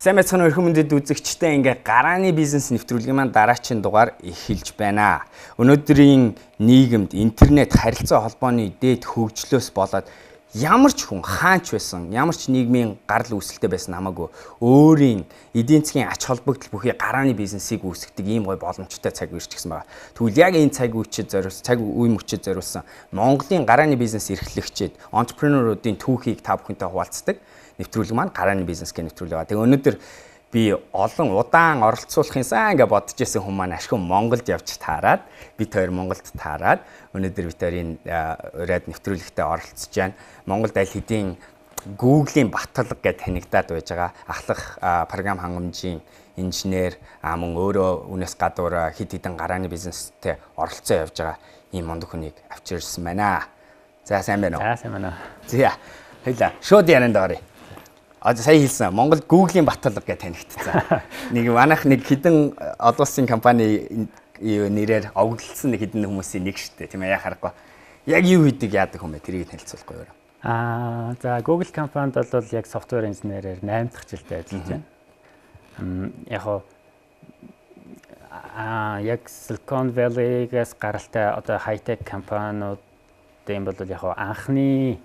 Сайн байцгаана уу, эрхэм хүндэт үзэгчтэй, ингээ гарааны бизнес нэвтрүүлгийн маань дараагийн дугаар эхэлж байна. Өнөөдрийн нийгэмд интернет харилцаа холбооны дээд хөгжлөөс болоод ямар ч хүн хаач байсан, ямар ч нийгмийн гарал үүсэлтэй байсан хамаагүй өөрийн эдийн засгийн ач холбогдол бүхий гарааны бизнесийг үүсгэдэг ийм гоё боломжтой цаг үерч гисэн байна. Тэгвэл яг энэ цаг үечид зориулсан, цаг үе мөчид зориулсан Монголын гарааны бизнес эрхлэгчид, entrepreneur уудын түүхийг та бүхэнтэй хуваалцдаг нэвтрүүлэг маань гарааны бизнес гэх нэвтрүүлэг байгаа. Тэгээ өнөөдөр би олон удаан оролцуулахын сан ингээ бодож исэн хүн маань ашгүй Монголд явж таарад, бид хоёр Монголд таарад өнөөдөр бид хоёр энэ ураад нэвтрүүлэгтээ оролцож байна. Монголд аль хэдийн Google-ийн баталга гэж танигдаад байж байгаа ахлах програм хангамжийн инженер, мөн өөрөө үнээс гадуур хэд хэдэн гарааны бизнестэй оролцоо явж байгаа ийм мундаг хүнийг авчирсан байна. За, сайн байна уу? За, сайн байна уу? За, хоёлаа шууд ярианд оръё. Одоо сая хэлсэн, Монгол Google-ийн баталга гэж танигдсан. Нэг манайх нэг хэдэн олон улсын компани нэрээр овоглолсон нэг хэдэн хүмүүсийн нэг шүү дээ. Тийм ээ, яа харахгүй. Яг юу хийдэг, яадаг хүн бэ? Тэрийг танилцуулахгүй юу? За, Google компанид бол яг software engineer-ээр 8 дахь жилдээ ажиллаж байна. Яг хоо яг Silicon Valley-гээс гаралтай одоо high-tech компаниудын бол яг хоо анхны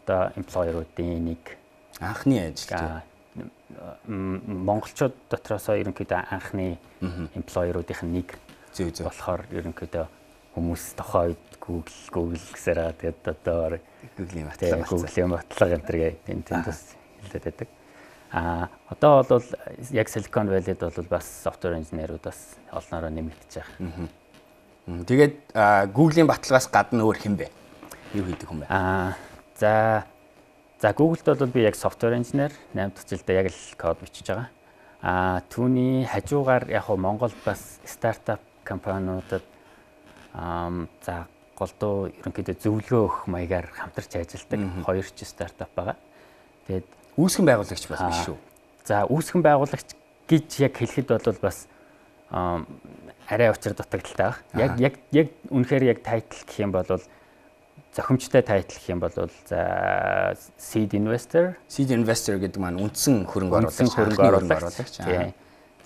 одоо employer-уудын нэг. Анхны ажилч. Монголчууд дотроосоо ерөнхийдөө анхны employer-уудын нэг. Зөв зөв. Болохоор ерөнхийдөө хүмүүс тухайн үед Google, Google гэсээр байгаа. Тэгээд одоо Google-ийн батлага. Google-ийн батлага энэ төр гэх тийм тэнд бас хэлээд байдаг. Одоо бол яг Silicon Valley-д бол бас software engineer-ууд бас олноороо нэмэгдэж байгаа. Тэгээд Google-ийн баталгаас гадна өөр хэн бэ? Юу хийдэг хүн бэ? За, Google-д бол би яг software engineer 8 дахь жилдээ яг л код бичиж байгаа. Түүний хажуугаар яг хуу Монголд бас стартап компаниудад за голдуу ерөнхийдөө зөвлөгөө өгөх маягаар хамтарч ажилладаг хоёр ч стартап байгаа. Тэгээд үүсгэн байгуулагч бас биш шүү. За, үүсгэн байгуулагч гэж яг хэлэхэд бол бас арай учир дутагдалтай баг. Яг үнэхээр яг title гэх юм бол, зохимжтой title гэх юм бол, за, seed investor. Seed investor гэдэг маань үндсэн хөрөнгө оруулагч, хөрөнгө оруулагч.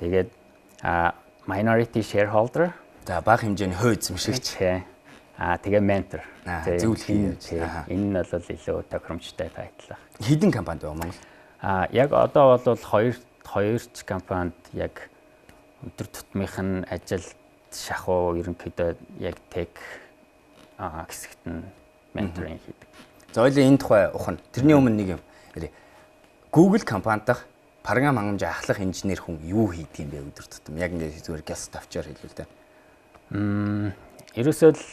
Тэгээд minority shareholder. За, бага хэмжээний хувь эзэмшигч. Тэгээ mentor. Зөвлөх хийж. Энэ нь бол илүү тохиромжтой title баг. Хэдэн компанид байгаа Монгол? Яг одоо бол хоёр ч компанид яг өдөр тутмынх нь ажил шахуу ерөнхийдөө яг tech хэсэгт нь mentoring хийдэг. За, хоёлаа энэ тухай ухна. Тэрний өмнө нэг юм. Google компанид програм хангамж ахлах инженер хүн юу хийдэг юм бэ өдөр тутам? Яг ингээд зүгээр гяс тавчаар хэлвэл дээ. Ерөөсөө л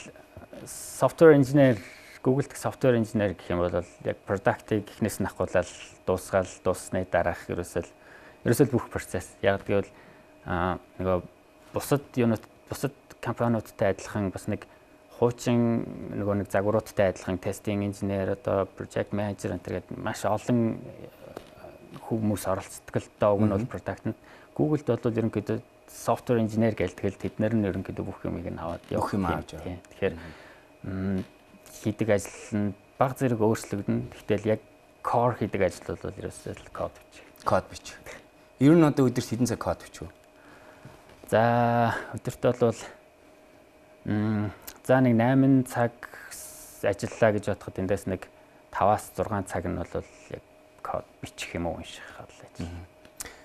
software engineer, Google дэх software engineer гэх юм бол яг product-ыг эхнээс нь ахгуулаад дуусгаал, дууссаны дараах ерөөсөө л бүх процесс. Яг гэвэл нөгөө бусад юунууд, бусад компаниудтай адилхан бас нэг хуучин нөгөө нэг загваруудтай адилхан testing engineer, одоо project manager энэ гэдэг маш олон хүмүүс оролцдог л доо, уг нь бол product-нд. Google-д бол ерөнхийдөө software engineer гэж тэгэл тэд нар нь ерөнхийдөө бүх юмыг нь аваад явах юм авч яваа. Тэгэхээр хийдэг ажил нь баг зэрэг өөрчлөгдөнө. Тэгтэл яг core хийдэг ажил бол ерөөсөө л код бичих. Код бичих. Ер нь одоо өдөрт хэдэн цаг код бичих вэ? За, өдөрт бол за нэг 8 цаг ажиллаа гэж бодоход эндээс нэг 5-аас 6 цаг нь бол яг код бичих юм уу, унших л ажил.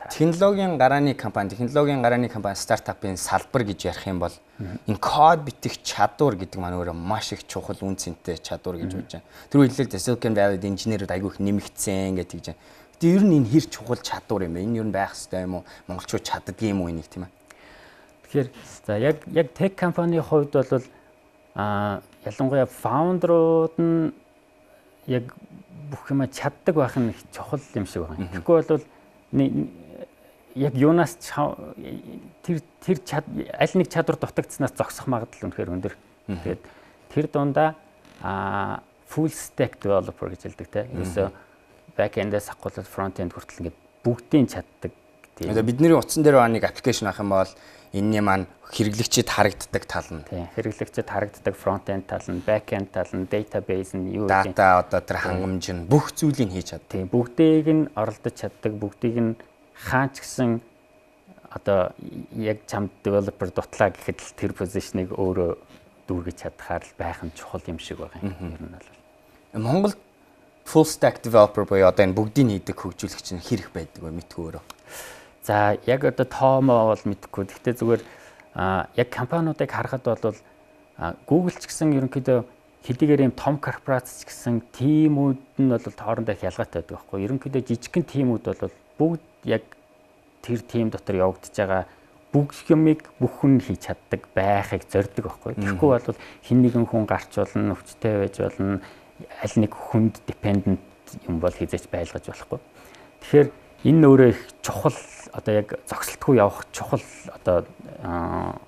Технологийн гарааны компани, технологийн гарааны компани, стартапын салбар гэж ярих юм бол энэ код бичих чадвар гэдэг маань өөрөө маш их чухал, үн цэнтэй чадвар гэж бодож байна. Тэр хэллээ л Silicon Valley инженерүүд айгүй их нэмэгдсэн гэж тэгж байна. Гэтэ ер нь энэ хэр чухал чадвар юм бэ? Энэ ер нь байх ёстой юм уу? Монголчууд чаддгүй юм уу энийг, тийм ээ? Тэгэхээр за яг tech компанийн хувьд бол ялангуяа founder-ууд нь яг бүх юма чаддаг байх нь их чухал юм шиг байна. Тэгэхгүй бол яг юунаас тэр тэр аль нэг чадвар дутагдсанаас зогсох магадлал үнэхээр өндөр. Тэгээд тэр дундаа full stack developer гэж хэлдэг те. Ерөөсөө back end-ээс ахгуулаад front end хүртэл ингээд бүгдийг чаддаг. Тийм. Одоо бидний утсан дээр байгаа нэг application авах юм бол энэний маань хэрэглэгчид харагддаг тал нь. Тийм. Хэрэглэгчид харагддаг front end тал нь, back end тал нь, database нь юу гэдэг. Data одоо тэр хангамж нь бүх зүйлийг хийж чаддаг. Тийм. Бүгдийг нь оролдож чаддаг, бүгдийг нь Хаан ч гэсэн одоо яг чамд developer дутлаа гэхэд л тэр position-ыг өөрөө дүүргэж чадхаар л байх нь чухал юм шиг байгаа юм. Ер нь бол Монгол full stack developer буюу одоо энэ бүгдийг хийдэг хөгжүүлэгч нь хэр их байдаг вэ, мэдгүй өөрөө? За, яг одоо тоомоо бол мэдэхгүй. Гэхдээ зүгээр яг компаниудыг харахад бол Google ч гэсэн ерөнхийдөө хэдийгээр ийм том корпорац ч гэсэн team үүд нь бол хоорондоо их ялгаатай байдаг байхгүй. Ерөнхийдөө жижигхэн team үүд бол бүгд яг тэр team дотор явагдаж байгаа бүх юмыг бүх хүн хийж чаддаг байхыг зорддог байхгүй. Тэгэхгүй бол хэн нэгэн хүн гарч болно, өвчтэй байж болно, аль нэг хүнд dependent юм бол хэзээ ч байлгаж болохгүй. Тэгэхээр энэ өөрөө их чухал, одоо яг зогсолтгүй явах чухал одоо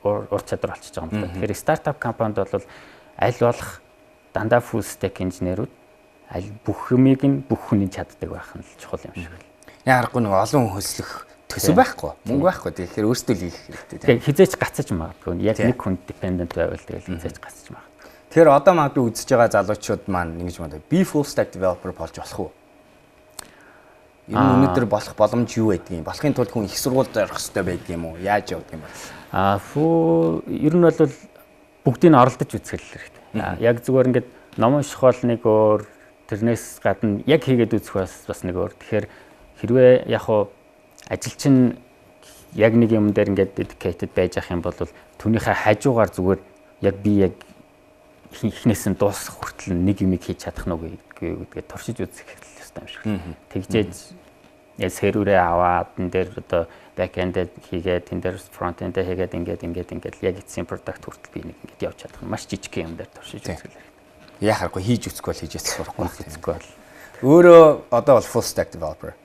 ур чадвар болчихж байгаа юм байна. Тэгэхээр стартап компанид бол аль болох дандаа full stack инженерүүд, аль бүх юмыг нь бүх хүний чаддаг байх нь л чухал юм шиг байна. Яарахгүй нэг олон хүн хөлслөх төсөв байхгүй, мөнгө байхгүй. Тэгэхээр өөрсдөө л хийх хэрэгтэй, тийм. Тэгээ хэзээ ч гацаж магадгүй. Яг нэг хүнд dependent байвал тэгэл хэзээ ч гацаж магадгүй. Тэгэхээр одоо магадгүй үзэж байгаа залуучууд маань ингэж бодоо. Би full stack developer болж болох уу? Ер нь өнөөдөр болох боломж юу байдгийг? Болохын тулд хүн их сургуульд орох хэрэгтэй байдаг юм уу? Яаж явдаг юм бэ? Full ер нь бол бүгдийг нь оролдож үзэх хэрэгтэй. Яг зүгээр ингээд ном унших бол нэг өөр, тэрнээс гадна яг хийгээд үзэх бас нэг өөр. Тэгэхээр хэрвээ яг хуу ажил чинь яг нэг юм дээр ингээд dedicated байж ах юм бол түүнийхээ хажуугаар зүгээр яг би яг эхнээс нь дуусах хүртэл нэг юмыг хийж чадах нь уу гэдгээ туршиж үзэх хэрэгтэй юм шиг. Тэгжээж яг серверээ аваад, энэ дээр одоо back end хийгээд, энэ дээр front end хийгээд, ингээд ингээд ингээд яг эцсийн product хүртэл би нэг ингээд явж чадах. Маш жижиг юм дээр туршиж үзэх хэрэгтэй. Яхахгүй, хийж үзэхгүй бол хийж сурахгүй. Үзэхгүй бол. Өөрөө одоо бол full stack developer.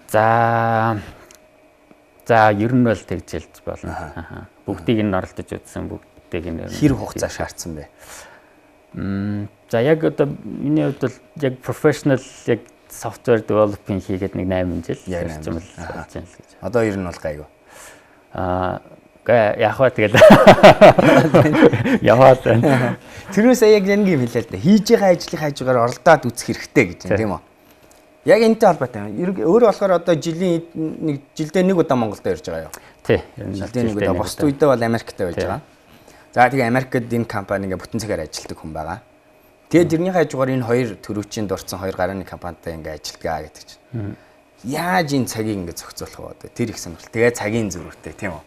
За, ер нь бол тэгж хэлж болно. Бүгдийг нь оролдож үзсэн, бүгдийг нь. Хэр хугацаа шаардсан бэ? За, яг одоо миний хувьд бол яг professional яг software developing хийгээд нэг 8 жил зарчим л болж байна л гэж. Одоо ер нь бол гайгүй. Гээ яг ба тэгэл яваад байна. Тэрнээс яг нэг юм хэлээ л да. Хийж байгаа ажлын хажуугаар оролдоод үзэх хэрэгтэй гэж байна, тийм үү? Яг энэтэй холбоотой. Өөрөө болохоор одоо жилийн нэг жилдээ нэг удаа Монголд ирж байгаа юу? Тий. Жилдээ нэг удаа. Бусд үедээ бол Америкт байж байгаа. За, тэгээ Америкт энэ компани ингээ бүтэн цагаар ажилладаг хүн байгаа. Тэгээд тэрний хажуугаар энэ хоёр төрүүчийн дурдсан хоёр гарааны компанитай ингээ ажиллагаа гэдэг чинь. Яаж энэ цагийг ингээ зохицуулах вэ одоо? Тэр их сонирхол. Тэгээ цагийн зөрүүтэй, тийм үү?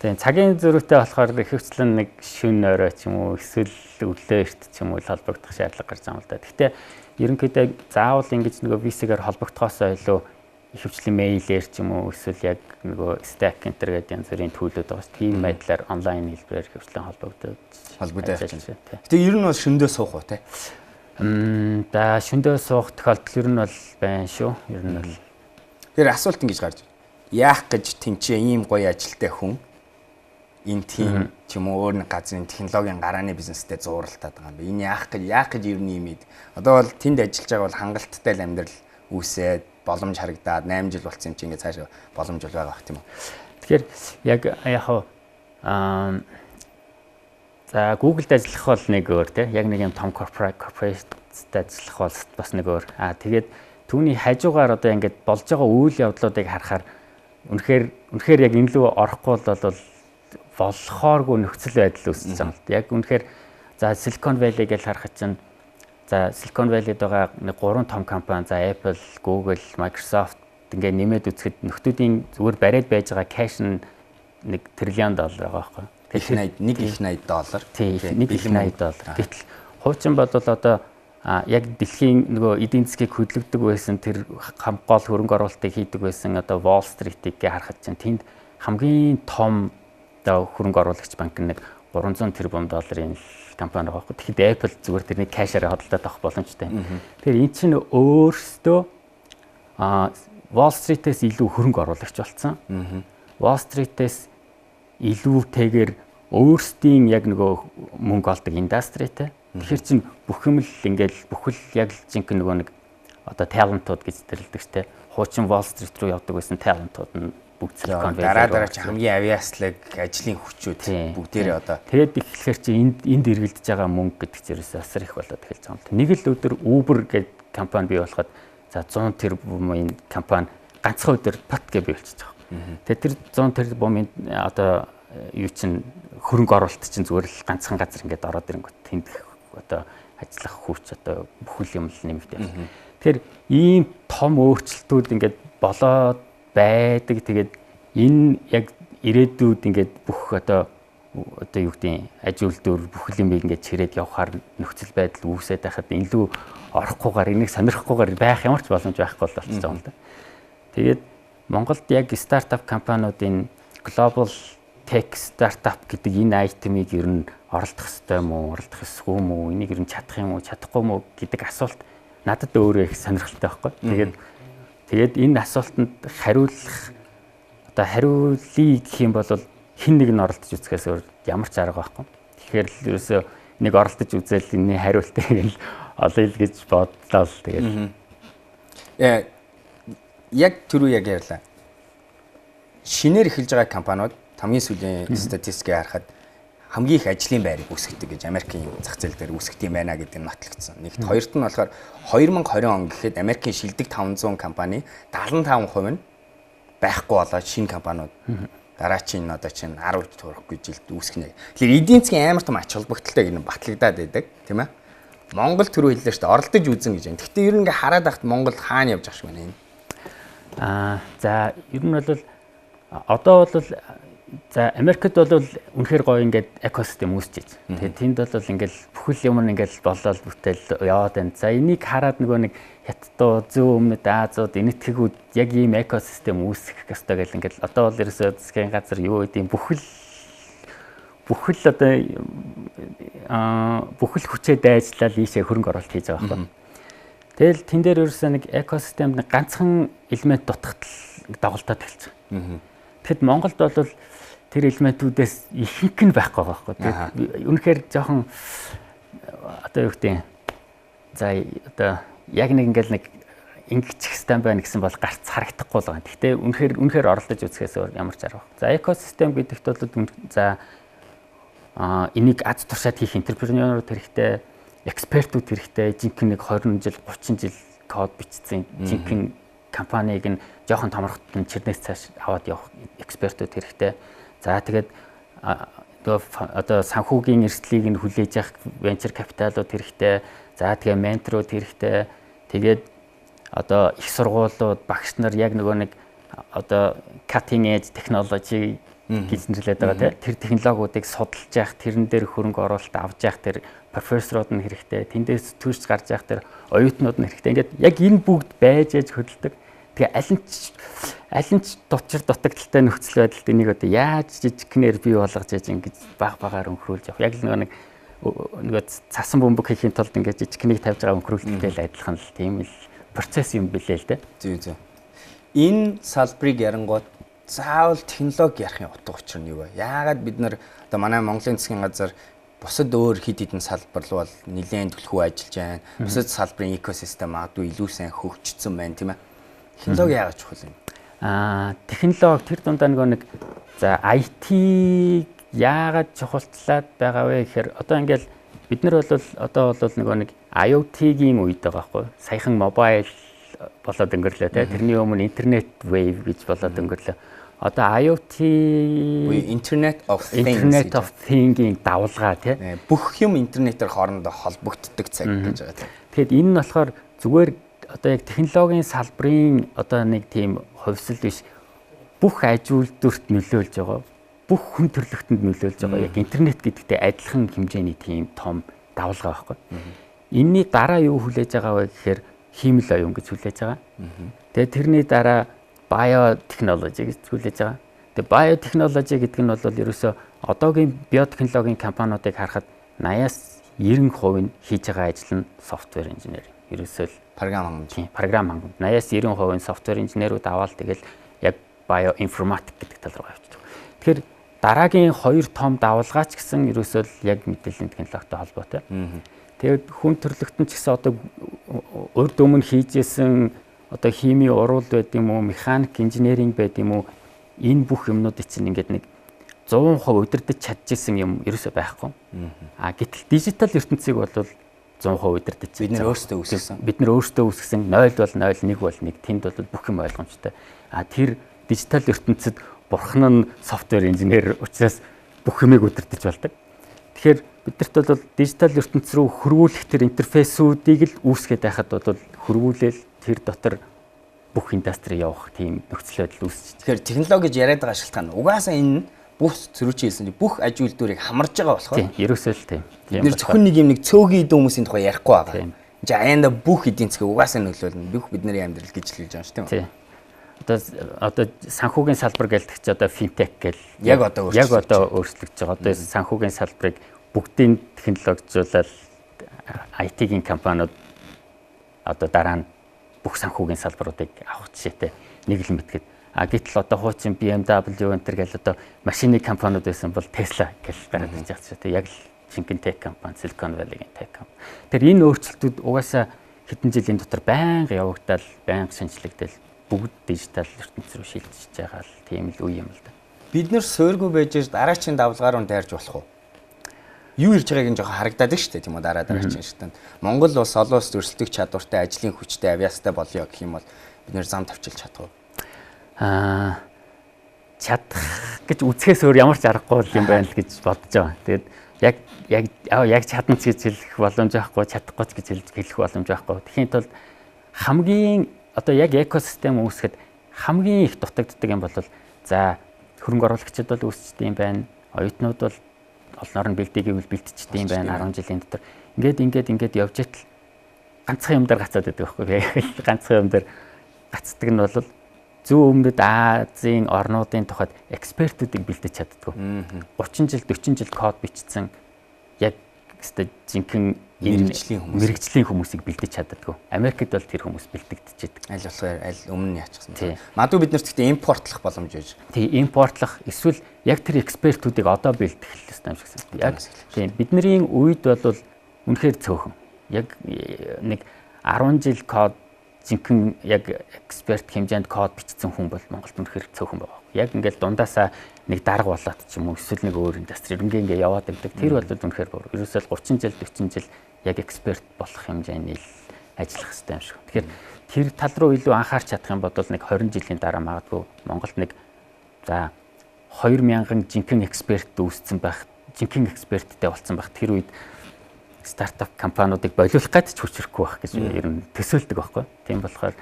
Тийм, цагийн зөрүүтэй болохоор ихэвчлэн нэг шөнө орой ч юм уу, эсвэл өглөө эрт ч юм уу холбогдох шаардлага гарч байгаа юм л да. Гэхдээ ерөнхийдөө заавал ингэж нөгөө VC-гээр холбогдохоосоо илүү ихэвчлэн мэйлээр ч юм уу, эсвэл яг нөгөө Slack энэ тэр гэдэг янз бүрийн tool үүд байгаа ш. Тийм байдлаар онлайн хэлбэрээр ихэвчлэн холбогдож холбогдож явж байна. Гэтэ ер нь бол шөндөө суух уу, те? Да, шөндөө суух тохиолдол ер нь бол байна шүү. Ер нь бол. Тэр асуулт ингэж гарч. Яах гэж тэнцээ ийм гоё ажилтай хүн энэ тийм ч юм уу өөр нэг газрын технологийн гарааны бизнестэй зууралтаад байгаа юм бэ? Энэ яах гэж ер нь юм ийм. Одоо бол тэнд ажиллаж байгаа бол хангалттай л амьдрал үүсээд, боломж харагдаад 8 жил болсон юм чи ингээд цаашаа боломж бол байгаа бах, тийм үү? Тэгэхээр яг яг аа за, Google-д ажиллах бол нэг өөр, те, яг нэг юм том corporate-д ажиллах бол бас нэг өөр. Тэгээд түүний хажуугаар одоо ингээд болж байгаа үйл явдлуудыг харахаар үнэхээр үнэхээр яг энэ лүү орохгүй бол болохооргүй нөхцөл байдал үүсэж байгаа юм л. Яг үнэхээр, за, Silicon Valley гэж харахад чинь, за, Silicon Valley-д байгаа нэг гурван том компани, за, Apple, Google, Microsoft ингээ нэмээд үзэхэд нөхдүүдийн зүгээр бариад байж байгаа cash нь 1 триллион доллар байгаа байхгүй. Их 80, нэг их 80 доллар. Тийм, нэг их 80 доллар. Гэтэл хуучин бол одоо яг дэлхийн нөгөө эдийн засгийг хөдөлгдөг байсан тэр гол хөрөнгө оруулалтыг хийдэг байсан одоо Wall Street-ийг харахад чинь тэнд хамгийн том одоо хөрөнгө оруулагч банк нэг 300 тэрбум долларын компани байгаа байхгүй. Тэгэхэд Apple зүгээр тэрний cash аар худалдаад авах боломжтой. Тэгэхээр эн чинь өөрсдөө Wall Street-ээс илүү хөрөнгө оруулагч болсон. Wall Street-ээс илүүтэйгээр өөрсдийн яг нөгөө мөнгө олдог industry тэй. Тэгэхээр чин бүх юм л ингээл бүхэл яг л жинхэнэ нөгөө нэг одоо talent ууд гэж нэрлэдэг те. Хуучин Wall Street руу явдаг байсан talent ууд нь бүгд Silicon Valley. Дараа дараа чи хамгийн авьяаслаг ажлын хүчүүд бүгдээрээ одоо Тэгээд эхлэхээр чи энд эргэлдэж байгаа мөнгө гэдэг чинь ерөөсөө асар их болоод эхэлж байгаа юм л. Нэг л өдөр Uber гэдэг компани бий болоход, за, 100 тэрбумын компани ганцхан өдөр пат гэж бий болчихж байгаа. Тэгээд тэр 100 тэрбумын одоо юу чинь хөрөнгө оруулалт чинь зүгээр л ганцхан газар ингээд ороод ирэнгүүт тэнд одоо ажиллах хүч одоо бүхэл юм л нэмэгдээ. Тэгэхээр ийм том өөрчлөлтүүд ингээд болоод байдаг. Тэгээд энэ яг ирээдүйд ингээд бүх одоо юу гэдэг аж үйлдвэр бүхэл юм ингээд чирээд явхаар нөхцөл байдал үүсээд байхад энэ лүү орохгүйгээр энийг сонирхохгүйгээр байх ямар ч боломж байхгүй болчихж байгаа юм л да. Тэгээд Монголд яг стартап компаниудын global tech startup гэдэг энэ item-ыг ер нь оролдох ёстой юм уу, оролдох ёсгүй юм уу, энийг ер нь чадах юм уу, чадахгүй юм уу гэдэг асуулт надад өөрөө их сонирхолтой байхгүй. Тэгээд энэ асуултанд хариулах одоо хариулъя гэх юм бол хэн нэг нь оролдож үзэхээс өөр ямар ч арга байхгүй. Тэгэхээр л ерөөсөө нэг оролдож үзэл энэний хариултыг л олъё л гэж бодлоо л тэгээд. Яг түрүү яг ярьлаа. Шинээр эхэлж байгаа компаниуд хамгийн сүүлийн статистикийг харахад хамгийн их ажлын байрыг үүсгэдэг гэж Америкийн зах зээл дээр үүсгэх юм байна гэдэг нь нотлогдсон. Нэгт, хоёрт нь болохоор 2020 он гэхэд Америкийн шилдэг 500 компани 75% нь байхгүй болоод шинэ компаниуд дараачийн одоо чинь 10 төрөхгүй жилд үүсгэнэ. Тэгэхээр эдийн засгийн амар том ач холбогдолтой гэнэ батлагдаад байдаг, тийм ээ. Монгол түрүү хэллээ шүү дээ, оролдож үзэн гэж байна. Гэхдээ ер нь ингээ хараад байхад Монгол хаана явж байгаа шиг байна энэ? За ер нь бол одоо бол за Америкт бол үнэхээр гоё ингээд экосистем үүсэж байна. Тэгээд тэнд бол ингээд бүхэл юм ингээд болол бүтээл яваад байна. За энийг хараад нөгөө нэг хятадуу, зүүн өмнөд Азиуд, энэтхэгүүд яг ийм экосистем үүсгэх ёстой гэл ингээд одоо бол ерөөсөө засгийн газар юу гэдэг бүхэл одоо бүхэл хүчээ дайжлал ийшээ хөрөнгө оруулалт хийж байгаа байхгүй. Тэгэл тэн дээр ерөөсөө нэг экосистемд нэг ганцхан элемент дутахтал доголдоод эхэлж байгаа. Тэгэхэд Монголд бол тэр элементүүдээс ихэнх нь байхгүй байгаа байхгүй. Тэгээд үнэхээр жоохон одоо юу гэдэг за одоо яг нэг ингээл нэг ингэчих хэвээр байна гэсэн бол гарц харагдахгүй л байгаа. Гэхдээ үнэхээр оролдож үзэхээс өөр ямар ч арга байхгүй. За экосистем гэдэгт бол за энийг аз туршаад хийх энтерпренерүүд хэрэгтэй, экспертүүд хэрэгтэй, жинхэнэ нэг 20 жил, 30 жил код бичсэн жинхэнэ компаниг нь жоохон томроход нь чирнээс цааш аваад явах экспертүүд хэрэгтэй. За тэгээд одоо санхүүгийн эрсдлийг нь хүлээж авах венчур капиталууд хэрэгтэй. За тэгээ менторууд хэрэгтэй. Тэгээд одоо их сургуулиуд, багш нар яг нөгөө нэг одоо cutting edge technology гэж нэрлэдэг байгаа тийм. Тэр технологиудыг судалж явах, тэрэн дээр хөрөнгө оруулалт авч явах тэр профессорууд нь хэрэгтэй. Тэндээс төрж гарч явах тэр оюутнууд нь хэрэгтэй. Ингээд яг энэ бүгд байж аж хөдөлдөг. Тэгээ аль нь ч дутчир дутагдaltaй нөхцөл байдалд энийг одоо яаж жижигхнээр бий болгож яаж ингэж баг багаар өнхрүүлж явах. Яг л нөгөө цасан бөмбөг хийхин тулд ингэж жижигхнийг тавьж байгаа өнхрүүлэлттэй л адилхан л тийм л процесс юм билээ л дээ. Зүй. Энэ салбарыг ярангуут заавал технологи ярих утга учир нь юу вэ? Яагаад бид нар одоо манай Монголын засгийн газар бусад өөр хэд хэдэн салбар руу бол нэлээд түлхүү ажиллаж байна. Бусад салбарын экосистем магадгүй илүү сайн хөгжсөн байна, тийм ээ. Технологи яагаад чухал юм? Технологи тэр дундаа нөгөө нэг за IT яагаад чухалчлаад байгаа вэ гэхээр одоо ингээл бид нар бол одоо бол нөгөө нэг IoT-гийн үед байгаа байхгүй. Саяхан мобайл болоод өнгөрлөө те. Тэрний өмнө интернет wave гэж болоод өнгөрлөө. Одоо IoT Internet of Things, Internet of Things-ийн давлгаа тий. Бүх юм интернетээр хоорондоо холбогддог цаг гэж байгаа тийм. Тэгэхэд энэ нь болохоор зүгээр одоо яг технологийн салбарын одоо нэг тийм хувьсэл биш, бүх аж үйлдвэрт нөлөөлж байгаа. Бүх хүн төрөлхтөнд нөлөөлж байгаа. Яг интернет гэдэгтэй адилхан хэмжээний тийм том давлгаа байхгүй. Энийний дараа юу хүлээж байгаа вэ гэхээр хиймэл оюун гэж хүлээж байгаа. Тэгээ тэрний дараа биотехнологи гэж хүлээж байгаа. Тэгээ биотехнологи гэдэг нь бол ерөөсөө одоогийн биотехнологийн компаниудыг харахад 80-аас 90% нь хийж байгаа ажил нь software engineering. Ерөөсөө л програм хангамж. Програм хангамж. 80-аас 90% нь software engineer-үүд аваад тэгэл яг bioinformatic гэдэг тал руу явчихдаг. Тэгэхээр дараагийн хоёр том давлгаач гэсэн ерөөсөө л яг мэдээллийн технологитой холбоотой. Тэгээд хүн төрөлхтөн ч гэсэн одоо урд өмнө хийжсэн одоо хими уруул байд юм уу, механик инженеринг байд юм уу, энэ бүх юмнуудыг чинь ингээд нэг 100% удирдах чадчихсан юм ерөөсөө байхгүй. А гэтэл дижитал ертөнцийг бол 100% удирдах. Бид нэр өөрсдөө үүсгэсэн. Бид нэр өөрсдөө үүсгэсэн 0 бол 0, 1 бол 1. Тэнд бол бүх юм ойлгомжтой. А тэр дижитал ертөнцид бурхан нь software engineer учраас бүх юмыг удирдах болдог. Тэгэхээр бидэрт бол дижитал ертөнц рүү хөрвүүлэх тэр интерфейсүүдийг л үүсгээд байхад бол хөрвүүлээл тэр дотор бүх industry явах тийм нөхцөл байдал үүсэж. Тэгэхээр технологи гэж яриад байгаа шалтгаан угаасаа энэ бүх зөрүүчийн хэлсэн бүх аж үйлдвэрийг хамарж байгаа болохоор. Тийм, ерөөсөө л тийм. Бид нэр зөвхөн нэг юм нэг цөөгийн эдэн хүмүүсийн тухай ярихгүй байгаа. Энд чи аяанда бүх эдийн засгийг угаасаа нөлөөлнө. Бүх бидний амьдрал гэж л хэлж байгаа шүү дээ. Тийм. Одоо санхүүгийн салбар гэлдэг чи одоо финтек гэл яг одоо өөрчлөгдөж байгаа. Одоо санхүүгийн салбарыг бүгдийг технологижуулаад IT-ийн компаниуд одоо дараа нь бүх санхүүгийн салбаруудыг авах жишээтэй нэг л мэдгээд. А гэтэл одоо хуучин BMW энэ төр гэл одоо машины компаниуд байсан бол Tesla гэл гараад ирж байгаа ч тийм яг л жинхэнэ tech компани, Silicon Valley-гийн tech компани. Тэр энэ өөрчлөлтүүд угаасаа хэдэн жилийн дотор байнга явагдал, байнга шинжлэгдэл бүгд дижитал ертөнц рүү шилжиж байгаа л тийм л үе юм л да. Бид нэр суургүй байж дараачийн давлгаар нь дайрж болох уу? Юу ирж байгааг нь жоохон харагдаад шүү дээ, тийм үү, дараачин шатанд. Монгол улс олон улс өрсөлдөх чадвартай, ажлын хүчтэй, авиастай болёо гэх юм бол бид нэр зам тавчилж чадах уу? Чадах гэж үзэхээс өөр ямар ч аргагүй юм байна л гэж бодож байгаа. Тэгээд яг чадна ч гэж хэлэх боломж байхгүй, чадахгүй ч гэж хэлэх боломж байхгүй. Тэгэхийн тулд хамгийн одоо яг экосистем үүсгэхэд хамгийн их дутагддаг юм бол за хөрөнгө оруулагчид бол үүсчихдээ юм байна. Оюутнууд бол олноор нь бэлдээгүй бол бэлтчихдээ юм байна 10 жилийн дотор. Ингээд явж итэл ганцхан юм дээр гацаад байдаг байхгүй. Яг л ганцхан юм дээр гацдаг нь бол зүүн өмнөд Азийн орнуудын тухайд экспертүүдийг бэлдэж чаддаггүй. 30 жил 40 жил код бичсэн яг өстой жинхэнэ мэрэгжлийн хүмүүсийг бэлдэж чаддаггүй. Америкт бол тэр хүмүүс бэлдэгдчихэдэг. Аль болохоор аль өмнө нь яачихсан. Магадгүй бид нар гэхдээ импортлох боломж байж. Тий, импортлох эсвэл яг тэр экспертүүдийг одоо бэлдэх л ёстой юм шиг санагдав. Яг тийм бидний үед бол үнэхээр цөөхөн. Яг нэг 10 жил код жинхэнэ яг эксперт хэмжээнд код бичсэн хүн бол Монголд үнэхээр цөөхөн байгаа. Яг ингээл дундаасаа нэг дарга болоод ч юм уу эсвэл нэг өөр индастри ингээ яваад байдаг. Тэр бол үнэхээр буруу. Ерөөсөө 30 жил 40 жил яг эксперт болох хэмжээний л ажиллах хэрэгтэй юм шиг. Тэгэхээр тэр тал руу илүү анхаарч чадах юм бол нэг 20 жилийн дараа магадгүй Монголд нэг за 2000 жинхэнэ эксперт үүссэн байх, жинхэнэ эксперттэй болсон байх. Тэр үед стартап компаниудыг болиулах гээд ч хүчрэхгүй байх гэж ер нь төсөөлдөг байхгүй. Тийм болохоор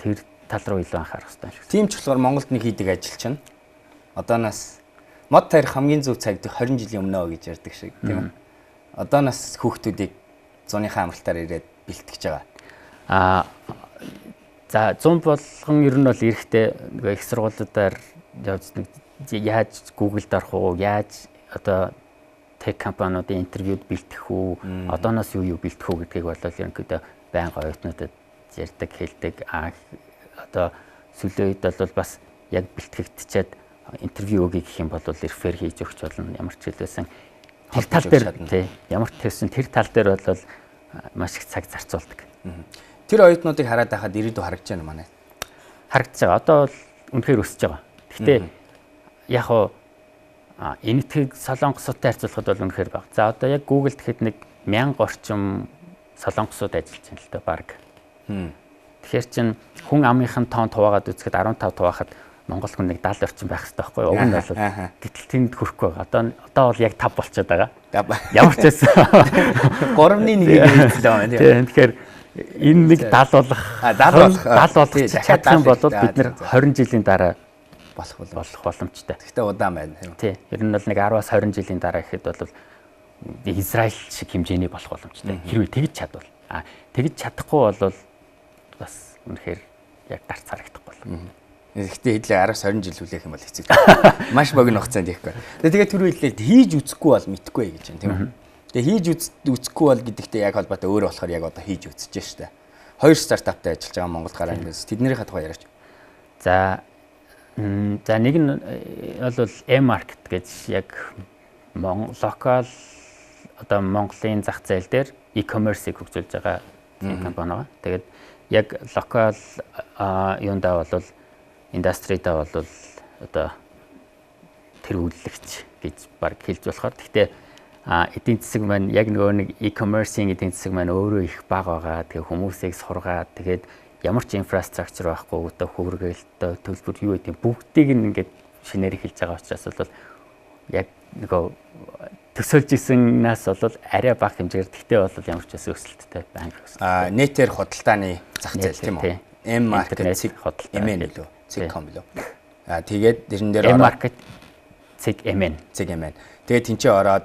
тэр тал руу илүү анхаарах хэрэгтэй юм шиг. Тийм ч болохоор Монголд нэг хийдэг ажил чинь одооноос мод тарих хамгийн зөв цаг 20 жилийн өмнөө гэж ярьдаг шиг тийм ээ. Одооноос хүүхдүүдийг зуныхаа амралтаар ирээд бэлтгэж байгаа. За 100 болгон ер нь бол эрэхтэй нөгөө их сургуулиудаар явж нэг яаж Google-д орох уу, яаж одоо tech компаниудын интервьюд бэлтгэх үү, одооноос юу бэлтгэх үү гэдгийг бол ерөнхийдөө байнга оюутнуудад ярьдаг, хэлдэг. Одоо сүүлийн үед бол бас яг бэлтгэгдчихэд интервью өгье гэх юм бол рефер хийж өгч болно. Ямар ч хэлсэн тэр тал дээр тий, ямар ч хэлсэн тэр тал дээр бол маш их цаг зарцуулдаг. Тэр оюутнуудыг хараад байхад ирээдүй харагдаж байна манай. Харагдаж байгаа. Одоо бол үнэхээр өсөж байгаа. Гэхдээ яг хоо энэтхэг солонгосуудтай харьцуулахад бол үнэхээр бага. За одоо яг Google гэхэд нэг 1000 орчим солонгосууд ажиллаж байна л да баг. Тэгэхээр чин хүн амынхын тоон хуваагаад үзэхэд 15 хуваахад Монгол хүн нэг 70 орчим байх хэрэгтэй байхгүй юу? Уг нь бол гэтэл тэнд хүрэхгүй байгаа. Одоо бол яг 5 болчиход байгаа. Ямар ч байсан 3-ны 1-ийг нийцэл байгаа юм тийм. Тэгэхээр энэ нэг 70 болох 70 болох чадах юм бол бид нэр 20 жилийн дараа болох боломжтой. Гэхдээ удаан байна. Тий. Ер нь бол нэг 10-аас 20 жилийн дараа гэхэд бол Израиль шиг хэмжээний болох боломжтой. Хэрвээ тэгж чадвал. Тэгж чадахгүй бол бас үнэхээр яг гарц харагдахгүй болно. Гэхдээ хэдлээ 10-аас 20 жил хүлээх юм бол хэцүү. Маш богино хугацаанд хийхгүй. Тэгээд түрүү хэллээ хийж үзэхгүй бол мэдэхгүй гэж байна тийм үү. Тэгээ хийж үзэхгүй бол гэдэгтэй яг холбоотой өөр болохоор яг одоо хийж үзэж штэ. Хоёр стартаптай ажиллаж байгаа Монгол гараа бизнес. Тэднийхээ тухай яриач. За нэг нь бол M-market гэж яг локал одоо Монголын зах зээл дээр e-commerce-ийг хөгжүүлж байгаа тийм компани байгаа. Тэгээд яг локал юундаа бол индастридаа бол одоо тэргүүлэгч гэж баг хэлж болохоор. Гэхдээ Эдийн засаг маань яг нөгөө нэг e-commerce-ийн эдийн засаг маань өөрөө их бага байгаа. Тэгээ хүмүүсийг сургаад, тэгээд ямар ч infrastructure байхгүй, одоо хөргөлтөө, төлбөр юу гэдэг бүгдийг нь ингээд шинээр эхэлж байгаа учраас бол яг нөгөө төсөөлж ирсэнээс бол арай бага хэмжээгээр, тэгтээ бол ямар ч байсан өсөлттэй, байнга өсөлттэй. Нэтээр худалдааны зах зээл, тийм үү? M market цэг худалдаа MN лөө, цэг com лөө. Тэгээд тэрэн дээр M market цэг MN. Цэг MN. Тэгээд тэнцээ ороод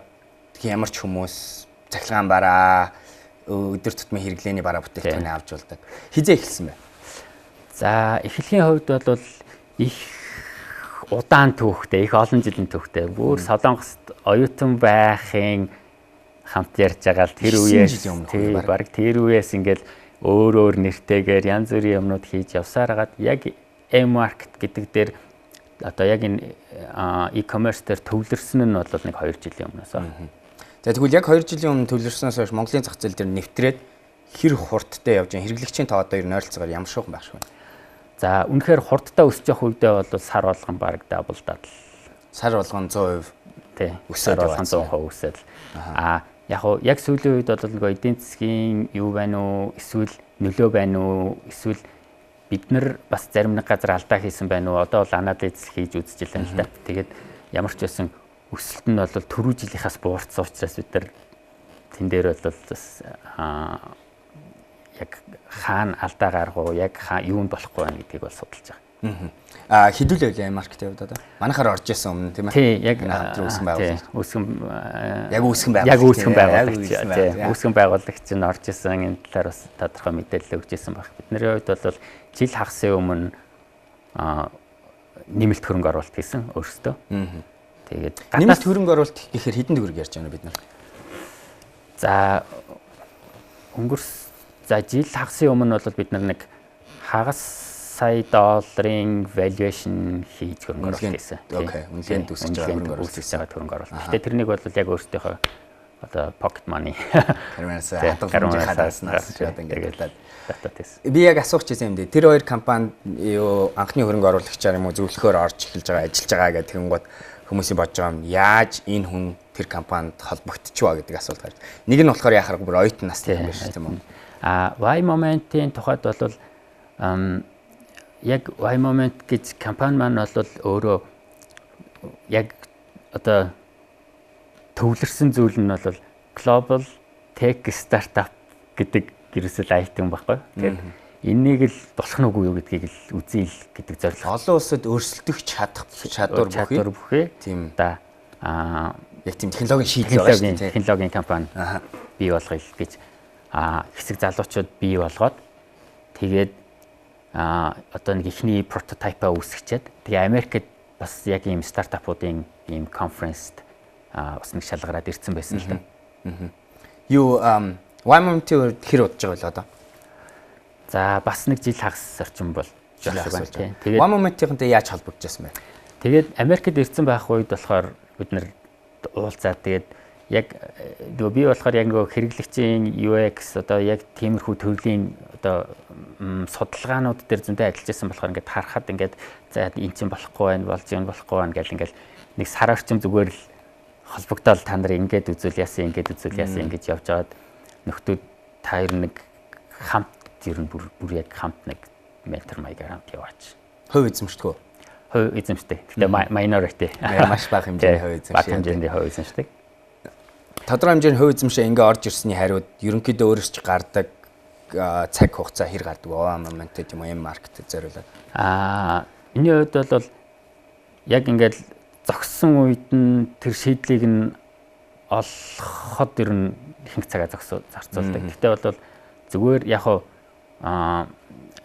ямар ч хүмүүс цахилгаан бараа, өдөр тутмын хэрэглээний бараа бүтээгдэхүүнээ авч болдог. Хизээ эхэлсэн бэ? За, эхлэхийн хувьд бол их удаан түүхтэй, их олон жилийн түүхтэй. Бүр Солонгост оюутан байхын хамт ярьж байгаа л тэр үеэс, тий, баг тэр үеэс ингээл өөр өөр нэртэйгээр янз бүрийн юмнууд хийж явсаар хагаад яг M-market гэдэг дээр одоо яг энэ e-commerce дээр төвлөрсөн нь бол нэг 2 жилийн өмнөөс байна. За, тэгвэл яг 2 жилийн өмнө төвлөрснөөс хойш Монголын зах зээл дээр нэвтрээд хэр хурдтай явж байгаа, хэрэглэгчийн тоо одоо ер нь ойролцоогоор ямар шуухан байх шиг байна? За, үнэхээр хурдтай өсөж явах үедээ бол сар болгон баг double даад л сар болгон 100% тий өсөөд болгон 100% өсөөд. Яг уу яг сүүлийн үед бол нөгөө эдийн засгийн юу байна уу, эсвэл нөлөө байна уу, эсвэл бид нар бас зарим нэг газар алдаа хийсэн байна уу, одоо бол анализ хийж үзэж байна л да. Тэгээд ямар ч байсан өсөлт нь бол түрүү жилийнхаас буурсан учраас бид нар тэн дээр бол бас яг хаана алдаа гаргав, яг юунд болохгүй байна гэдгийг бол судалж байгаа. Хэдүүлээ market яваад одоо. Манайхаар орж исэн өмнө, тийм ээ. Тий, яг хамтран үүсгэн байгуулагч. Үүсгэн яг үүсгэн байгуулагч. Яг үүсгэн байгуулагч. Тий, үүсгэн байгуулагч нь орж исэн, энэ талаар бас тодорхой мэдээлэл өгч исэн баг. Бидний хувьд бол жил хагасын өмнө нэмэлт хөрөнгө оруулалт хийсэн өөрсдөө. Тэгээд нэмэлт хөрөнгө оруулалт гэхээр хэдэн төгрөг ярьж байна бид нар? За, өнгөрс за жил хагасын өмнө бол бид нар нэг хагас сая долларын valuation хийж хөрөнгө оруулалт хийсэн. Okay, үнэлгээнд үүсгэж байгаа хөрөнгө оруулалт хийсэн. Хөрөнгө оруулалт. Гэтэ тэрнийг бол яг өөрсдийнхөө одоо pocket money карманаас хадгаламжийн хадгалснаас шууд ингээд татаад татаад хийсэн. Би яг асуух гэсэн юм дээ. Тэр хоёр компани юу анхны хөрөнгө оруулагчаар юм уу зөвлөхөөр орж эхэлж байгаа, ажиллаж байгаа гэх тэгэнгүүт хүмүүсийн бодож байгаа юм, яаж энэ хүн тэр компанид холбогдчихваа гэдэг асуулт гарч. Нэг нь болохоор яхаар бүр оюутан настай юм биш, тийм үү? Y Moment-ийн тухайд бол яг Y Moment гэж компани маань бол өөрөө яг одоо төвлөрсөн зүйл нь бол Global Tech Startup гэдэг ерөөсөө item байхгүй. Тэгэхээр энийг л болох нь үгүй юу гэдгийг л үзье л гэдэг зорилго. Олон улсад өрсөлдөх чадах чадвар бүхий. Бүхий. Тийм. Да. Яг тийм технологийн шийдэл байгаа шүү дээ. Технологийн компани бий болгоё гэж хэсэг залуучууд бий болгоод, тэгээд одоо нэг эхний prototype аа үүсгэчихэд, тэгээ Америкт бас яг ийм стартапуудын ийм конференст бас нэг шалгараад ирсэн байсан л да. Юу Y Moment-ийн хэр удаж байгаа вэ одоо? За, бас нэг жил хагас орчим бол жил байна. Тэгээд Y Moment-ийнхэнтэй яаж холбогдож байсан бэ? Тэгээд Америкт ирсэн байх үед болохоор бид нар уулзаад, тэгээд яг нөгөө би болохоор яг нөгөө хэрэглэгчийн UX, одоо яг тиймэрхүү төрлийн одоо судалгаанууд дээр зөндөө ажиллаж байсан болохоор ингээд харахад ингээд за эн чинь болохгүй байна, болж юм болохгүй байна гэл ингээд нэг сар орчим зүгээр л холбогдоол, та нар ингээд үзүүл яасан, ингээд үзүүл яасан ингэж явж байгаад нөхдүүд та ер нэг хамт ер нь бүр бүр яг хамт нэг ментор маягаар хамт яваач. Хувь эзэмшдэг үү? Хувь эзэмшдэг. Гэтэ minority. Маш бага хэмжээний хувь эзэмшдэг. Бага хэмжээний хувь эзэмшдэг. Тодорхой хэмжээний хувь эзэмшээ ингээ орж ирсний хариуд ерөнхийдөө өөрөөс ч гардаг цаг хугацаа хэр гардаг вэ? Moment юм уу, M market зориулаад. Энэний хувьд бол яг ингээд зогссон үед нь тэр шийдлийг нь олоход ер нь ихэнх цагаа зарцуулдаг. Гэхдээ бол зүгээр яг хав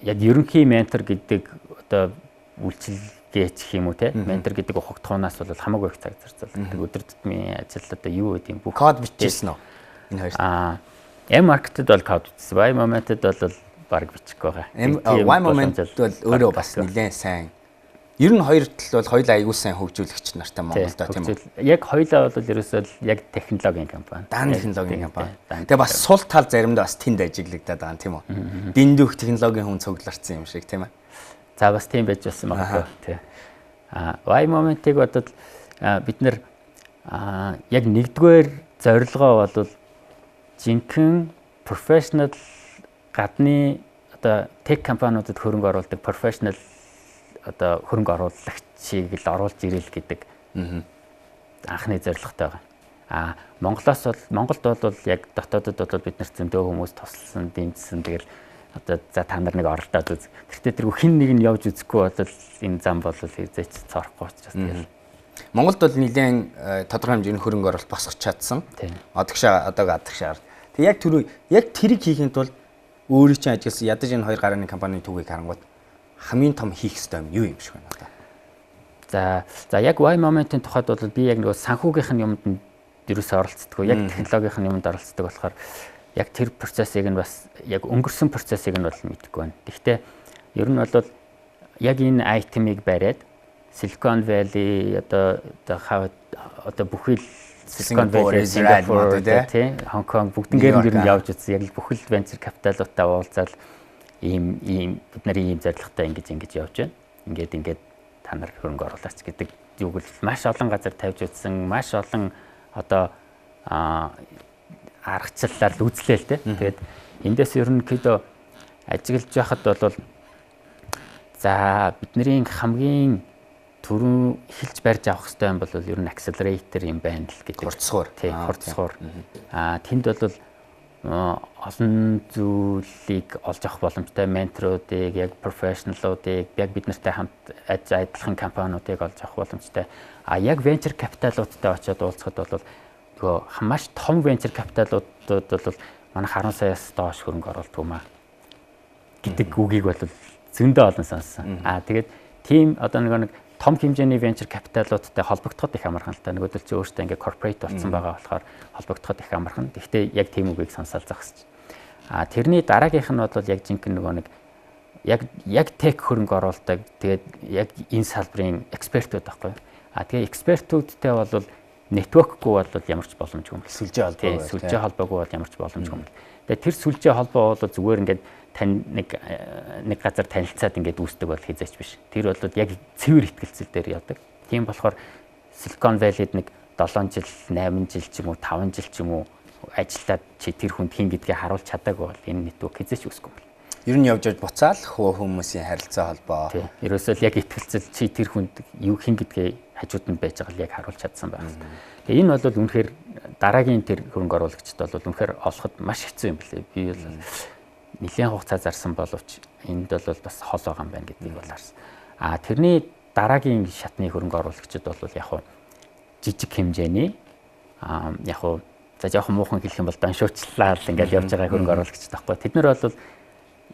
яг ерөнхий ментор гэдэг одоо үйлчилгээч гэх юм уу те, ментор гэдэг ухагтхуунаас бол хамаагүй их цаг зарцуулдаг. Өдөр тутмын ажил одоо юу гэдэг юм бүх код бичижсэн үү? Энэ хоёр. M market-д бол код бичсэн. Y Moment-д бол баг бичихгүй байгаа. Y Moment бол өөрөө бас нэлээд сайн. Ер нь хоёр тал бол хоёулаа аягүй сайн хөгжүүлэгч нартай Монголдо, тийм үү? Яг хоёулаа бол ерөөсөө яг технологийн компани. Дан технологийн компани. Тэгээ бас сул тал заримдаа бас тэнд ажиглагдаад байгаа, тийм үү? Дэндүүх технологийн хүн цугларсан юм шиг, тийм ээ? За, бас тийм байж болсон магадгүй, тий. Y Moment-ыг бодвол бид нар яг нэгдүгээр зорилгоо бол жинхэнэ professional гадны одоо tech компаниудад хөрөнгө оруулдаг professional одоо хөрөнгө оруулагчийг л оруулж ирэл гэдэг анхны зорилготой байгаа. А Монголоос бол Монголд бол яг дотоодод бол бид нар зөндөө хүмүүс тусалсан, дэмжсэн. Тэгэл одоо за та нар нэг оролдоод үз. Тэртээ тэргүй хэн нэг нь явж үзэхгүй бол энэ зам бол хэзээ ч цоорохгүй учраас тэгэл. Монголд бол нэлээд тодорхой хэмжээний хөрөнгө оруулалт босгож чадсан. Одогшаа одоо гадагшаа. Тэг яг түрүү яг тэрийг хийхин тулд өөрийн чинь ажилласан ядаж энэ хоёр гарааны компанийн түүхийг харангуут хамгийн том хийх ёстой юм юу юм шиг байна одоо. За яг Y moment-ын тухайд бол би яг нөгөө санхүүгийнх нь юмд нь ерөөсөө оролцдоггүй. Яг технологийн юмд оролцдог болохоор яг тэр процессыг нь бас яг өнгөрсөн процессыг нь бол мэдэхгүй байна. Гэхдээ ер нь бол яг энэ item ыг бариад Silicon Valley одоо одоо бүхэл Silicon Valley, Singapore, тий, Hong Kong бүгднгээр нь ер нь явж үзсэн. Яг л бүхэл venture capital-уудтай уулзаад ийм ийм бид нарын ийм зорилготой ингэж ингэж явж байна. Ингээд ингээд та нар хөрөнгө оруулаач гэдэг юуг л маш олон газар тавьж үзсэн, маш олон одоо аргачлалаар л үзлээ л дээ. Тэгээд эндээс ерөнхийдөө ажиглаж байхад бол за бидний хамгийн түрүүн эхэлж барьж авах хэрэгтэй юм бол ер нь accelerator юм байна л гэдэг. Хурцсуур. Тий, хурцсуур. Тэнд бол олон зүйлийг олж авах боломжтой, менторуудыг, яг professional-уудыг, яг бид нартай хамт адилхан компаниудыг олж авах боломжтой. А яг venture capital-уудтай очиод уулзахад бол нөгөө маш том venture capital-уудад бол манайх 10 саяас доош хөрөнгө оруулдаг юм аа гэдэг үгийг бол зөндөө олон сонссон. А тэгээд тийм одоо нөгөө нэг том хэмжээний venture capital-уудтай холбогдоход их амархан л та. Нөгөөдөл чи өөртөө ингээ corporate болсон байгаа болохоор холбогдоход их амархан. Гэхдээ яг тийм үгийг сонсоол зогсож. А тэрний дараагийнх нь бол яг жинхэнэ нөгөө нэг яг tech хөрөнгө оруулдаг. Тэгээд яг энэ салбарын экспертүүд байхгүй. А тэгээ экспертүүдтэй бол network гүй бол ямар ч боломжгүй юм. Сүлжээ холбоогүй. Сүлжээ холбоогүй бол ямар ч боломжгүй юм. Тэгээ тэр сүлжээ холбоо бол зүгээр ингээд тань нэг нэг газар танилцаад ингээд үүсдэг бол хэзээ ч биш. Тэр бол яг цэвэр итгэлцэл дээр явдаг. Тийм болохоор Silicon Valley-д нэг 7 жил, 8 жил ч юм уу, 5 жил ч юм уу ажиллаад чи тэр хүнд хэн гэдгийг харуулж чадаагүй бол энэ network хэзээ ч үүсэхгүй юм байна. Ер нь явж явж буцаал хүмүүсийн харилцаа холбоо. Тий. Ерөөсөө л яг итгэлцэл чи тэр хүнд юу хэн гэдгээ хажууд нь байж байгаа л яг харуулж чадсан байх. Тэгээ энэ бол үнэхээр дараагийн тэр хөрөнгө оруулагчид бол үнэхээр олоход маш хэцүү юм билээ. Би бол нэлээн хугацаа зарсан боловч энд бол бас хол байгаа юм байна гэдгийг бол харсан. А тэрний дараагийн шатны хөрөнгө оруулагчид бол яг хуу жижиг хэмжээний яг хуу за жоохон муухан хэлэх юм бол доншуучлал ингээд явж байгаа хөрөнгө оруулагчид байхгүй. Тэд нар бол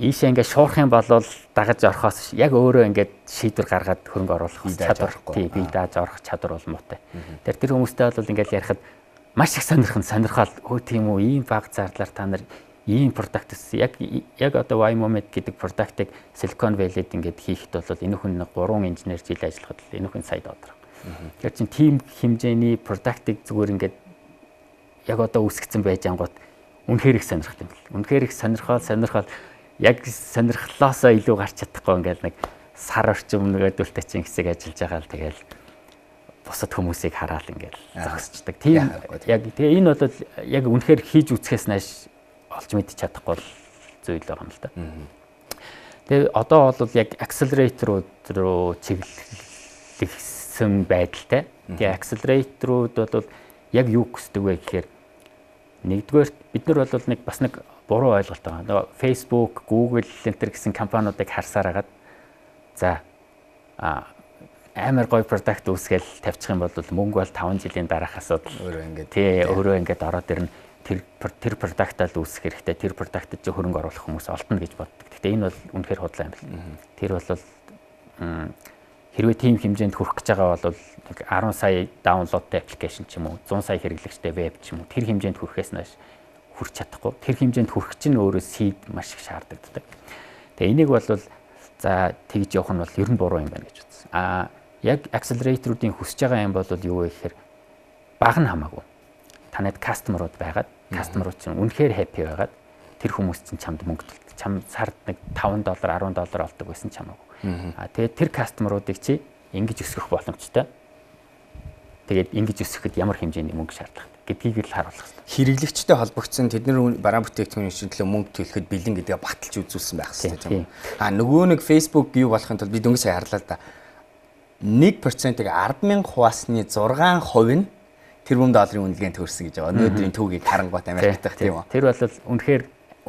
ийшээ ингээд шуурах юм бол дагаж орохоос яг өөрөө ингээд шийдвэр гаргаад хөрөнгө оруулах чадвар тий бие дааж орох чадвар бол муутай. Тэр хүмүүстэй бол ингээд ярихад маш их сонирхол өө тийм үү ийм бага зардлаар та нар ийм product яг яг одоо Y Moment гэдэг product ыг Silicon Valley-д ингээд хийхэд бол энэ хүн 3 инженер жил ажиллахад л энэ хүн сая доллар. Тэгэхээр чин тийм хэмжээний product ыг зүгээр ингээд яг одоо үүсгэсэн байж ангууд үнэхээр их сонирхол юм бэл. Үнэхээр их сонирхол яг сонирхлоосоо илүү гарч чадахгүй ингээд нэг сар орчим нөгөөдөлтэй чинь хэсэг ажиллаж байгаа л тэгэл бусад хүмүүсийг хараал ингээд зогсчдаг. Тийм яг тэгээ энэ бол яг үнэхээр хийж үзэхээс нааш олж мэдчих чадахгүй зүйл байгаа юм л да. Тэгээ одоо бол яг accelerator-ууд руу чиглэгдсэн байдалтай. Тэгээ accelerator-ууд бол яг юу хүсдэг вэ гэхээр нэгдүгээр бид нар бол нэг бас нэг буруу ойлголт байгаа. Нөгөө Facebook, Google энэ төр гэсэн компаниудыг харсаар хагаад за амар гоё product үүсгээл тавьчих юм бол мөнгө бол 5 жилийн дараах асуудал. Өөрөө ингээд тий өөрөө ингээд ороод ирнэ. Тэр product аа л үүсгэх хэрэгтэй. Тэр product д чи хөрөнгө оруулах хүмүүс олдно гэж боддог. Гэхдээ энэ бол үнэхээр худлаа юм байна. Тэр бол хэрвээ тийм хэмжээнд хүрэх гэж байгаа бол нэг 10 сая download тай application ч юм уу, 100 сая хэрэглэгчтэй веб ч юм уу тэр хэмжээнд хүрэхээс нааш хүрч чадахгүй. Тэр хэмжээнд хүрэх чинь өөрөө seed маш их шаардлагатай. Тэгээ энийг бол за тэгж явах нь бол ер нь буруу юм байна гэж бодсон. А яг accelerator-уудын хүсэж байгаа юм бол юу вэ гэхээр бага нь хамаагүй. Танад customer ууд байгаад customer ууд чинь үнэхээр happy байгаад тэр хүмүүс чинь чамд мөнгө төлдөг. Чам сард нэг 5 доллар, 10 доллар олдог байсан ч хамаагүй. А тэгээд тэр customer уудыг чи ингэж өсгөх боломжтой. Тэгээд ингэж өсгөхөд ямар хэмжээний мөнгө шаардлагатай. Гэдгийг л харуулах хэрэгтэй. Хэрэглэгчтэй холбогдсон тэд нар бараа бүтээгдэхүүний төлөө мөнгө төлөхөд бэлэн гэдгээ баталж үзүүлсэн байх хэрэгтэй, тийм үү? А нөгөө нэг Facebook юу болохын тулд би дөнгөж сая харлаа л да. 1%-ийг 10,000 хуваасны 6% нь тэрбум долларын үнэлгээнд төрсөн гэж байгаа. Өнөөдрийн түүхийг харангуут Америк дахь, тийм үү? Тэр бол үнэхээр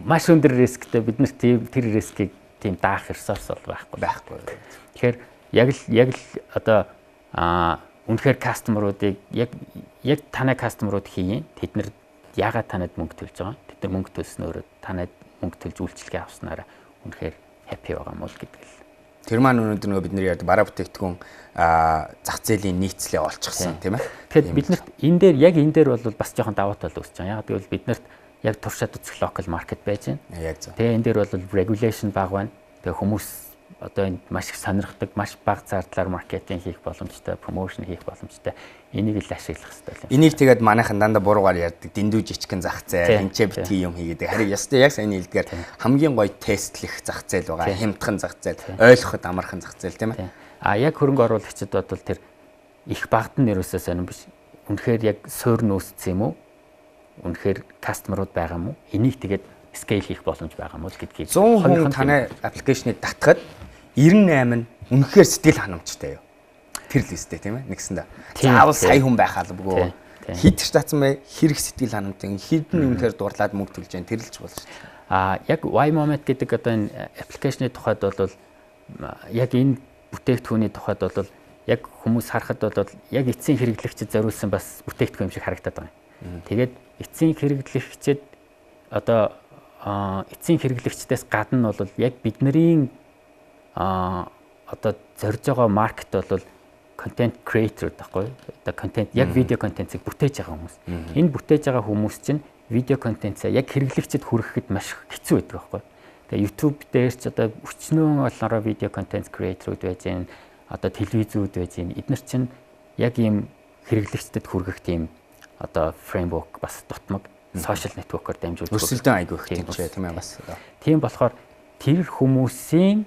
маш өндөр risk тэй, бид нар тийм тэр risk ийг тийм даах ресурс бол байхгүй. Тэгэхээр яг л одоо үнэхээр customer уудыг яг танай customer ууд хийн. Тэд нар яагаад танад мөнгө төлж байгаа? Тэд нар мөнгө төлснөөрөө, танад мөнгө төлж үйлчилгээ авснараа үнэхээр happy байгаа юм уу гэдэг л. Тэр маань өнөөдөр нөгөө бид нар ярьдаг бараа бүтээгдэхүүн зах зээлийн нийцлээ олчихсон, тийм ээ. Тэгэхээр бид нарт энэ дээр, яг энэ дээр бол бас жоохон давуу тал үүсэж байгаа. Яг гэвэл бид нарт яг туршаад үзэх local market байж байна. Яг зөв. Тэгээ энэ дээр бол regulation бага байна. Тэгээ хүмүүс одоо энд маш их сонирхдаг, маш бага зардлаар маркетинг хийх боломжтой, promotion хийх боломжтой. Энийг л ашиглах хэрэгтэй юм. Энийг тэгээд манайхан дандаа буруугаар ярьдаг. Дэндүү жижигхэн зах зээл, хинчээ битгий юм хийгээд. Харин ёстой яг сайн хэлдгээр хамгийн гоё тестлэх зах зээл байгаа. Хямдхан зах зээл, ойлгоход амархан зах зээл, тийм ээ. А яг хөрөнгө оруулагчид бол тэр их багад нь ерөөсөө сонирн биш. Үнэхээр яг суурь нөөцсөн юм уу? Үнэхээр customer ууд байгаа юм уу? Энийг тэгээд scale хийх боломж байгаа юм уу гэдгийг. 100 хүн танай application ыг татхад 98 нь үнэхээр сэтгэл ханамжтай юу. Тэр л үстэй, тийм ээ, нэгсэндээ. Заавал сая хүн байх албагүй. Хэд ч татсан бай, хэрэг сэтгэл ханамжтай, хэд нь үнэхээр дурлаад мөнгө төлж जैन, тэр л чухал шүү дээ. А яг Y Moment гэдэг одоо энэ application ы тухайд бол, яг энэ бүтээгдэхүүний тухайд бол яг хүмүүс харахад бол яг эцсийн хэрэглэгчид зориулсан бас бүтээгдэхүүн юм шиг харагдаад байгаа юм. Тэгээд эцсийн хэрэглэгчид, одоо эцсийн хэрэглэгчдээс гадна бол яг бидний одоо зорж байгаа market бол content creator байхгүй, одоо контент, яг видео контентыг бүтээж байгаа хүмүүс. Энэ бүтээж байгаа хүмүүс чинь видео контентаа яг хэрэглэгчид хүрэхэд маш хэцүү байдаг байхгүй. Тэгээ YouTube дээр ч одоо өчнөөн олонроо видео контент creator-ууд байж гэн, одоо телевизүүд байж гэн. Эднэр чинь яг ийм хэрэглэгчдэд хүргэх тийм одоо framework бас дутмаг, social network-оор дамжуулж өрсөлдөөн айгүй их тийм ч, тийм ээ, бас. Тийм болохоор тэр хүмүүсийн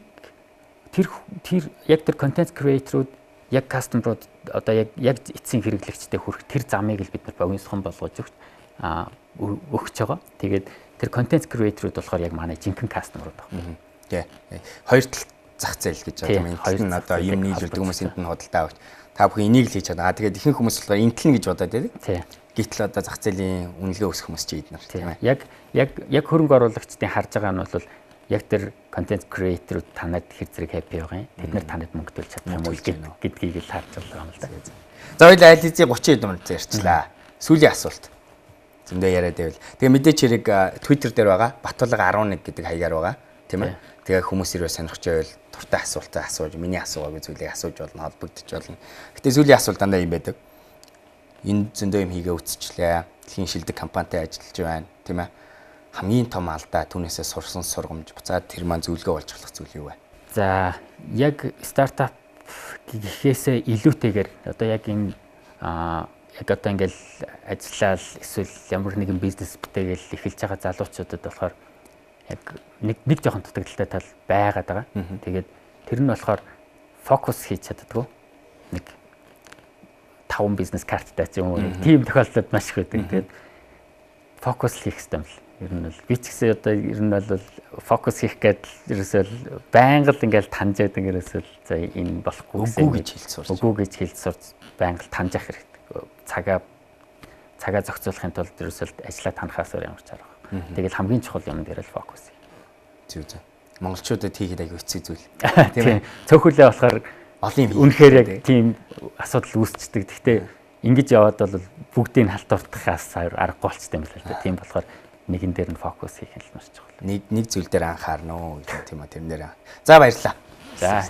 тэр тэр яг тэр content creator-ууд, яг customer-ууд, одоо яг эцсийн хэрэглэгчдэд хүрэх тэр замыг л бид нар богиносон болгож өгч байгаа. Тэгээд тэр content creator-ууд болохоор яг манай жинхэнэ customer-ууд байна. Тий. Хоёр тал зах зээл гэж байгаа юм. Энэ нь одоо юм нийлүүлдэг хүмүүс, энд нь худалдаа авч та бүхэн энийг л хийж чадаа. Тэгээд ихэнх хүмүүс болохоор интлэн гэж бодоод байдаг. Гэтэл одоо зах зээлийн үнэлгээ өсөх хүмүүс чи эднэр, тийм ээ. Яг хөрөнгө оруулагчдын харж байгаа нь бол яг тэр content creator танад хэр зэрэг happy байгаа юм. Тэд нар танад мөнгө төлж чадах юм уу гэдгийг л харж байгаа юм л да. За, хоёлаа аль хэзээ 30 хэд минут ярьчлаа. Сүүлийн асуулт. Зөндөө яриад байвал. Тэгээ мэдээч хэрэг Twitter дээр байгаа. Батулга 11 гэдэг хаягаар байгаа. Тийм ээ. Тэгээ хүмүүс ирээ сонирхож байвал дуртай асуултаа асууж, миний асуугаагүй зүйлийг асууж болно, холбогдож болно. Гэтэ сүүлийн асуулт дандаа юм байдаг. Энэ зөндөө юм хийгээ үтсчлээ. Дэлхийн шилдэг компанитай ажиллаж байна, тийм ээ. Хамгийн том алдаа, түүнээсээ сурсан сургамж, буцаад тэр маань зөвлөгөө болж болох зүйл юу вэ? За, яг стартап гэхээсээ илүүтэйгээр одоо яг энэ яг одоо ингээл ажиллаал эсвэл ямар нэгэн бизнес бүтээгээл эхэлж байгаа залуучуудад болохоор яг нэг жоохон дутагдалтай тал байгаад байгаа. Тэгээд тэр нь болохоор фокус хийж чаддаггүй. Нэг таван бизнес карттай ч юм уу, тийм тохиолдлууд маш их байдаг. Тэгээд фокус хийх хэрэгтэй юм л. Ер нь бол би ч гэсэн одоо ер нь бол фокус хийх гээд ерөөсөө байнга л ингээл таньж байдаг, ерөөсөө за энэ болохгүй. Үгүй гэж хэлж сурч. Үгүй гэж хэлж сурч байнга л таньжах хэрэгтэй. Цагаа зохицуулахын тулд ерөөсөө ажлаа танахаас өөр ямар ч арга. Тэгэл хамгийн чухал юм дээр л фокус. Зөв зөв. Монголчуудад хийхэд аягүй хэцүү зүйл. Тийм ээ. Цөөхөлөө болохоор олон юм үнэхээр яг тийм асуудал үүсчдэг. Гэхдээ ингэж яваад бол бүгдийг халтуртахаас аргагүй болчтой юм л да. Тийм болохоор нэгэн дээр нь фокус хийх нь л маш чухал. Нэг зүйл дээр анхаарна уу гэж, тийм үү, тэрэн дээр. За, баярлалаа. За.